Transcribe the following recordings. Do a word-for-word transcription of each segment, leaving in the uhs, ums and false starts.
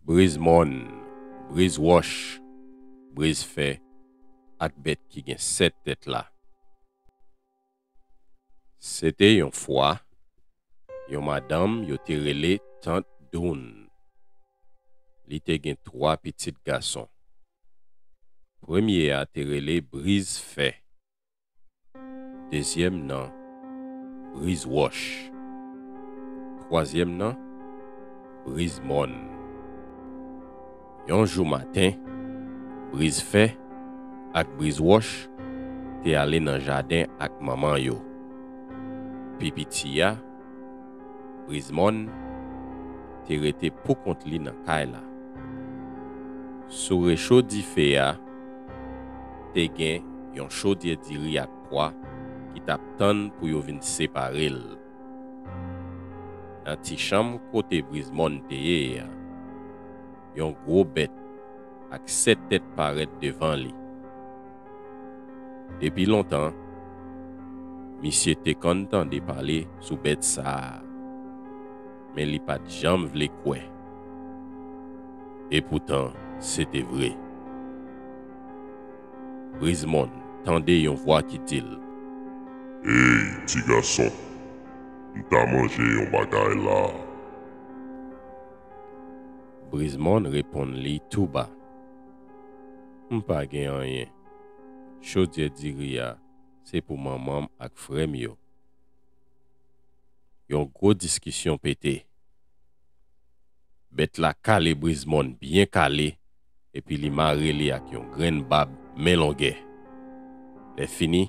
Briz mòn, briz wòch, briz fè ak bèt ki gen sèt tèt la. Se te yon fwa, yon madanm yo te rele Tant Doun. Li te gen twa pitit gason. Premye a te rele Briz Fè. Dezyèm nan, Briz Wòch. Twazyèm nan, Briz Mòn. Yon jou maten, Briz Fè ak Briz Wòch te ale nan jaden ak manman yo. Pi piti a, Briz Mòn, te rete poukont li nan kay la. Sou recho dife a, te gen yon chodyè diri ak pwa ki t ap tann pou yo vin separe l. Nan ti chanm kote Briz Mòn te ye a, yon gwo bèt ak sèt tèt parèt devan li. Depi lontan, misye te konn tande pale sou bèt sa a, men li pa t janm vle kwè. Epoutan, se te vre. Briz Mòn tande yon vwa ki di l, "Ey, tigason, m ta manje yon bagay la." Briz Mòn reponn li tou ba, "M pa gen anyen. Chodyè diri a, se pou manman m ak frè m yo." Yon gwo diskisyon pete. Bèt la kale Briz Mòn byen kale, epi li mare li ak yon grenn bab men longè. Lè fini,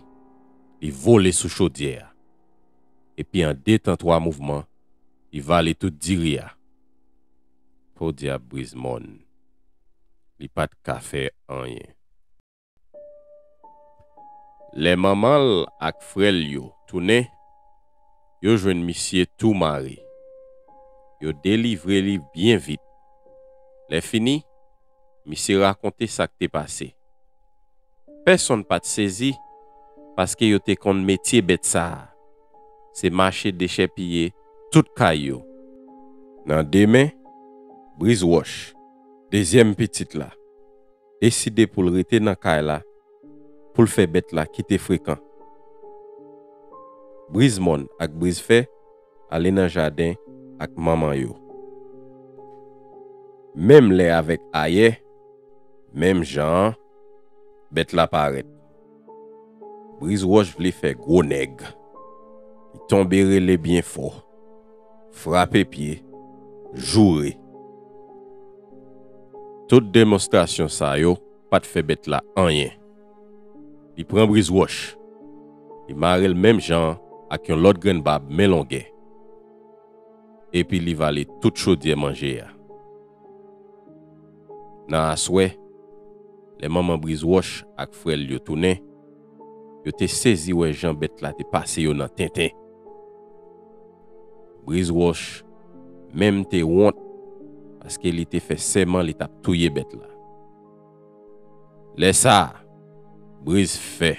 li vole sou chodyè a. Epi an de tan twa mouvman, li vale tout diri a. Podyab Briz Mòn, li pa t ka fè anyen. Lè manman l ak frè l yo tounen, yo jwenn misye tou mare. Yo delivre li byen vit. Lè fini, misye rakonte sa k te pase. Pèsonn pa t sezi, paske yo te konn metye bèt sa a. Se mache dechèpiye tout kay yo. Nan demen, Briz Wòch, dezyèm pitit la, deside pou l rete nan kay la pou l fè bèt la kite frekan. Briz Mòn ak Briz Fè ale nan jaden ak manman yo. Menm lè avèk ayè, menm jan an, bèt la parèt. Briz Wòch vle fè gwo nèg. Li tonbe rele byen fò, frape pye, joure. Tout demonstrasyon sa yo pa t fè bèt la anyen. Li pran Briz Wòch, li mare l menm jan an ak yon lòt grenn bab men longè, epi li vale tout chodyè manje a. Nan aswè, lè manman Briz Wòch ak frè l yo tounen, yo te sezi wè jan bèt la te pase yo nan tenten. Briz Wòch menm te wont, paske li te fè sèman li t ap touye bèt la. Lè sa a, Briz Fè,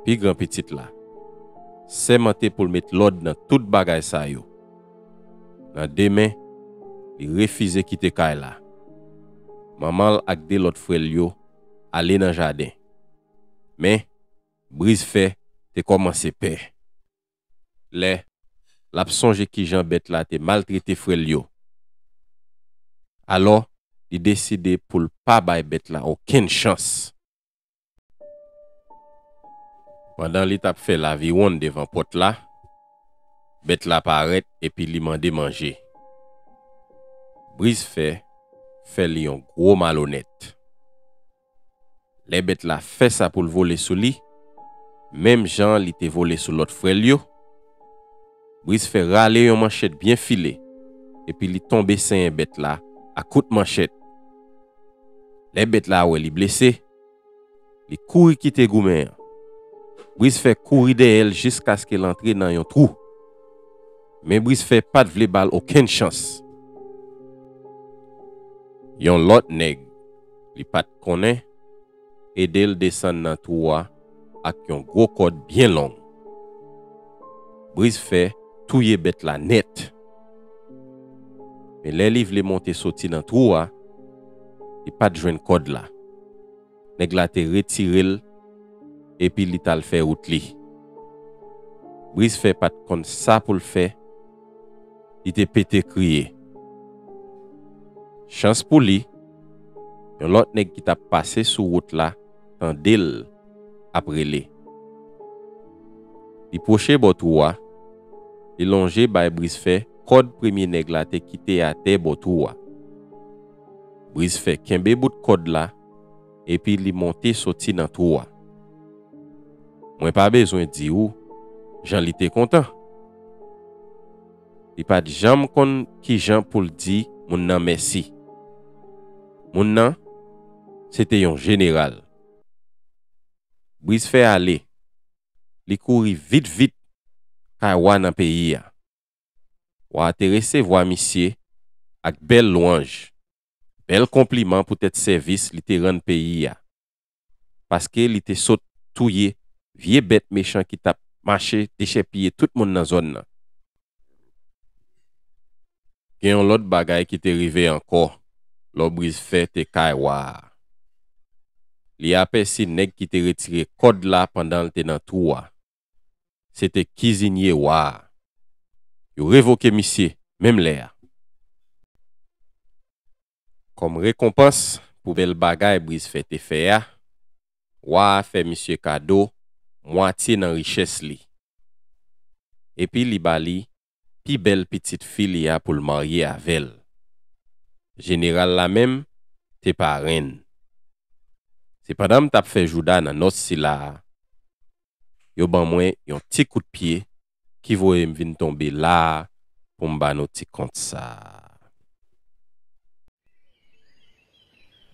pi gran pitit la, sèmante pou l met lòd nan tout bagay sa yo. Nan demen, li refize kite kay la. Manman l ak de lòt frè l yo ale nan jaden. Men, Briz Fè te kòmanse pè. Lè l ap sonje kijan bèt la te maltrete frè l yo. Alò, li deside pou l pa bay bèt la okenn chans. Pandan li t ap fè laviwonn devan pòt la, bèt la parèt epi li mande manje. Briz Fè fè li yon gwo malonèt. Lè bèt la fè sa pou l vole sou li, menm jan li te vole sou lòt frè l yo, Briz Fè rale yon manchèt byen file, epi li tonbe senyen bèt la ak kout manchèt. Lè bèt la wè li blese, li kouri kite goumen an. Briz Fè kouri dèyè l jiskaske l antre nan yon twou. Men Briz Fè pa t vle ba l okenn chans. Yon lòt nèg li pa t konnen ede l desann nan twou a ak yon gwo kòd byen long. Briz Fè touye bèt la nèt. Men lè li vle monte soti nan twou a, li pa t jwenn kòd la. Nèg la te retire l, epi li t al fè wout li. Brizfè pa t konn sa pou l fè, li te pete kriye. Chans pou li, yon lòt nèg ki t ap pase sou wout la tande l ap rele. Li pwoche bò twou a, li lonje bay Brizfè kòd premye nèg la te kite atè bò twou a. Brizfè kenbe bout kòd la, epi li monte soti nan twou a. Mwen pa bezwen di ou jan li te kontan. Li pa t janm konn ki jan pou l di moun nan mèsi. Moun nan, se te yon jeneral. Brizfè ale, li kouri vit vit kay wa nan peyi a. Wa a te resevwa misye ak bèl lwanj, bèl konpliman poutèt sèvis li te rann peyi a, paske li te sot touye vye bèt mechan ki t ap mache dechèpiye tout moun nan zòn nan. Gen yon lòt bagay ki te rive ankò lè Brizfè te kay wa a. Li apèsi nèg ki te retire kòd la pandan l te nan twou a. Se te kizinye wa a. Yo revoke misye menm lè a. Kòm rekonpans pou bèl bagay Brizfè te fè a, wa a fè misye kado mwatye nan richès li. Epi li ba li pi bèl pitit fi li a pou l marye avè l. Jeneral la menm te parenn. Se pandan m t ap fè jouda nan nòs sila a, yo ban mwen yon ti kout pye ki voye m vin tonbe la a pou m ba nou ti kont sa a.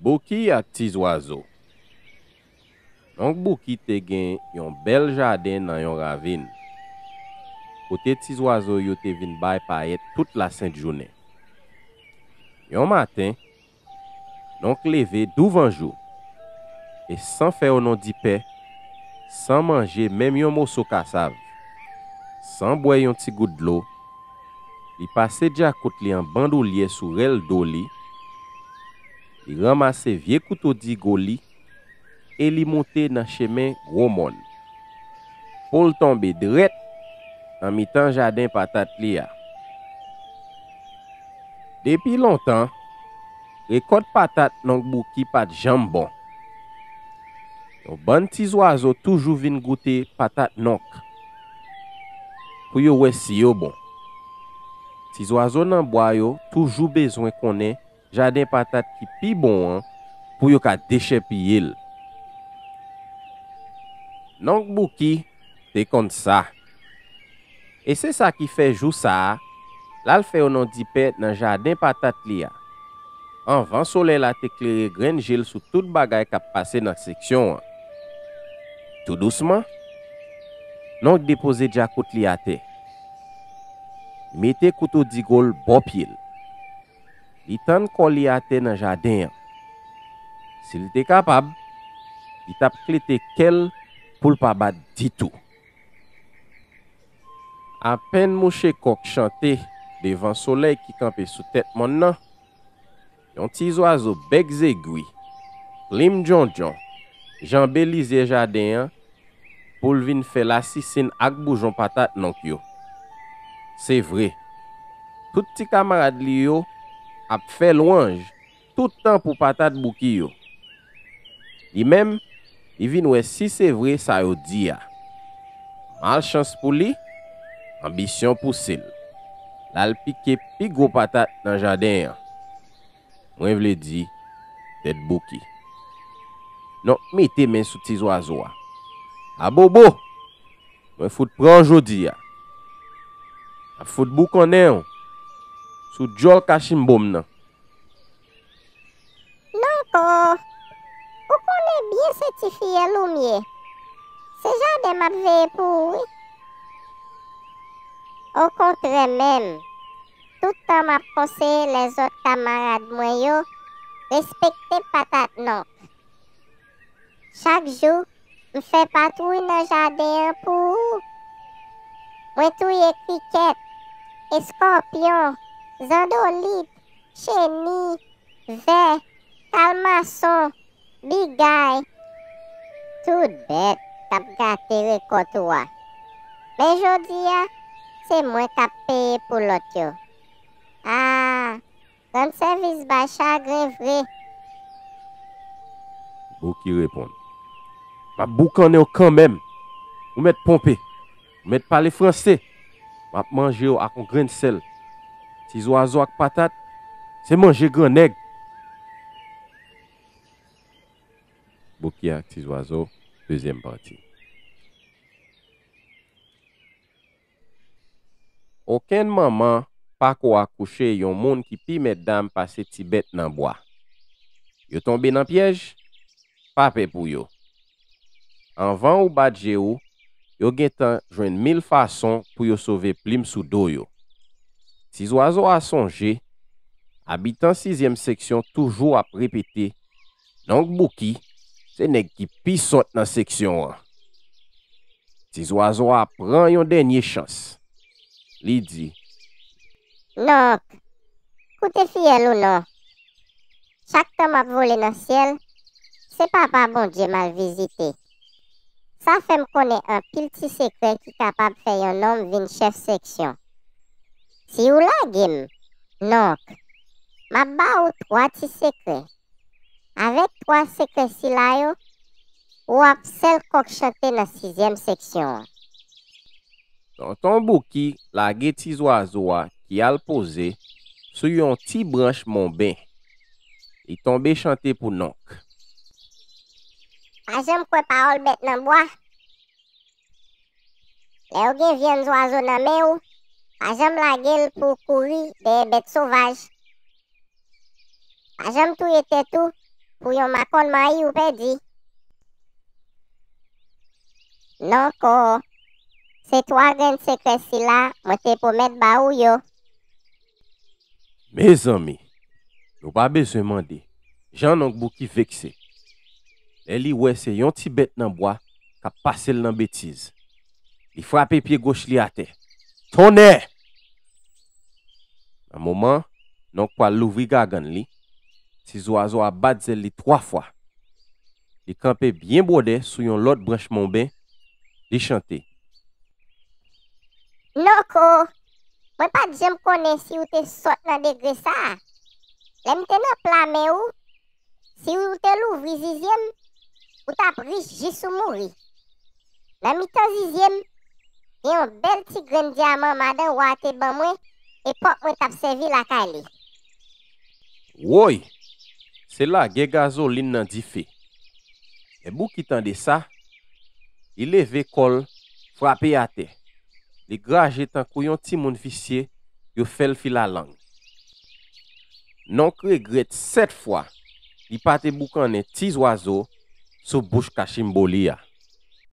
Bouki ak ti zwazo. Nonk Bouki te gen yon bèl jaden nan yon ravin, kote ti zwazo yo te vin bay payèt tout lasent jounen. Yon maten, Nonk leve douvan jou, e san fè onondipè, san manje menm yon moso kasav, san bwè yon ti gout dlo, li pase djakout li an bandolyè sou rèl do li, li ranmase vye kouto digo li, e li moute nan chemen Gwo Mòn. Po l tonbe drèt nan mitan jaden patat li a. Depi lontan, rekòt patat Nonk Bouki pa t janm bon. Yon bann ti zwazo toujou vin goute patat Nonk pou yo wè si yo bon. Ti zwazo nan bwa yo toujou bezwen konnen jaden patat ki pi bon an pou yo ka dechèpiye l. Nonk Bouki te konn sa. E se sa ki fè jou sa a, l al fè onondipè nan jaden patat li a, anvan solèy la te klere grenn je l sou tout bagay k ap pase nan seksyon an. Tou dousman, Nonk depoze djakout li atè. Li mete kouto digo l bò pye l. Li tann kò li atè nan jaden an. Si l te kapab, li t ap klete kè l pou l pa bat ditou. Apèn mouche kòk chante devan solèy ki kanpe sou tèt mòn nan, yon ti zwazo bèk zegwi, plim djondjon, janbe lizyè jaden an pou l vin fè lasisin ak boujon patat Nonk yo. Se vre, tout ti kamarad li yo ap fè lwanj tout tan pou patat Bouki yo. Li menm, li vin wè si se vre sa yo di a. Malchans pou li, anbisyon pouse l. L al pike pi gwo patat nan jaden an. Mwen vle di, tèt Bouki. Nonk mete men sou ti zwazo a. Abobo! Mwen fout pran w jodi a. M ap fout boukannen w sou djòl kachimbo m nan. Nonko, ou konnen byen se ti fiyèl ou m ye. Se jaden m ap veye pou ou, wi. Okontrè menm, tout tan m ap konseye lèzòt kamarad mwen yo respekte patat Nonk. Chak jou, m fè patwouy nan jaden an pou ou. Mwen touye krikèt, eskòpyon, zandolit, cheni, vè, kalmason, bigay, tout bèt k ap gate rekòt ou a. Men jodi a, se mwen k ap peye pou lòt yo. A, rann sèvis bay chagren vre. Bouki reponn, "M ap boukannen w kanmenm. Ou mèt ponpe. Ou mèt pale franse. M ap manje w ak yon grenn sèl. Ti zwazo ak patat, se manje gran nèg." Bouki ak ti zwazo, dezyèm pati. Okenn manman pa ko akouche yon moun ki pi mètdam pase ti bèt nan bwa. Yo tonbe nan pyèj, pa pè pou yo. Anvan ou bat je ou, yo gentan jwenn mil fason pou yo sove plim sou do yo. Ti zwazo a sonje, abitan sizyèm seksyon toujou ap repete, "Nonk Bouki se nèg ki pi sòt nan seksyon an." Ti zwazo a pran yon dènye chans. Li di, "Nonk, koute fiyèl ou non. Chak tan m ap vole nan syèl, se Papa Bondye m al vizite. Sa fè m konnen anpil ti sekrè ki kapab fè yon nonm vin chèf seksyon. Si ou lage m, nonk, m ap ba ou twa ti sekrè. Avèk twa sekrè sila yo, w ap sèl kòk chante nan sizyèm seksyon an." Tonton Bouki lage ti zwazo a ki al poze sou yon ti branch monben. Li tonbe chante pou nonk. Pa janm kwè pawòl bèt nan bwa. Lè w gen vyann zwazo nan men w, pa janm lage l pou w kouri dèyè bèt sovaj. Pa janm touye tèt ou pou yon makòn mayi ou pèdi. Nonko, se twa grenn sekrè sila mwen te pwomèt ba ou yo. Mezanmi, nou pa bezwen mande jan Nonk Bouki vekse lè li wè se yon ti bèt nan bwa k ap pase l nan betiz. Li frape pye goch li atè. Tonnè! Nan moman Nonk pral louvri gagann li, ti zwazo a bat zèl li twa fwa. Li kanpe byen bwòdè sou yon lòt branch monben, li chante. Nonko, mwen pa t janm konnen si w te sòt nan degre sa a. Lè m te nan pla men ou, si w te louvri zizye m, ou t ap rich jis ou mouri. Nan mitan zizye m, gen yon bèl ti grenn dyaman madan wa a te ban mwen epòk mwen t ap sèvi lakay li. Woy! Se lagè gazolin nan dife. Lè Bouki tande sa, li leve kò l, frape atè. Li graje tankou yon timoun visye yo fè l filalang. Nonk regrèt sèt fwa li pa te boukannen ti zwazo sou bouch kachimbo li a.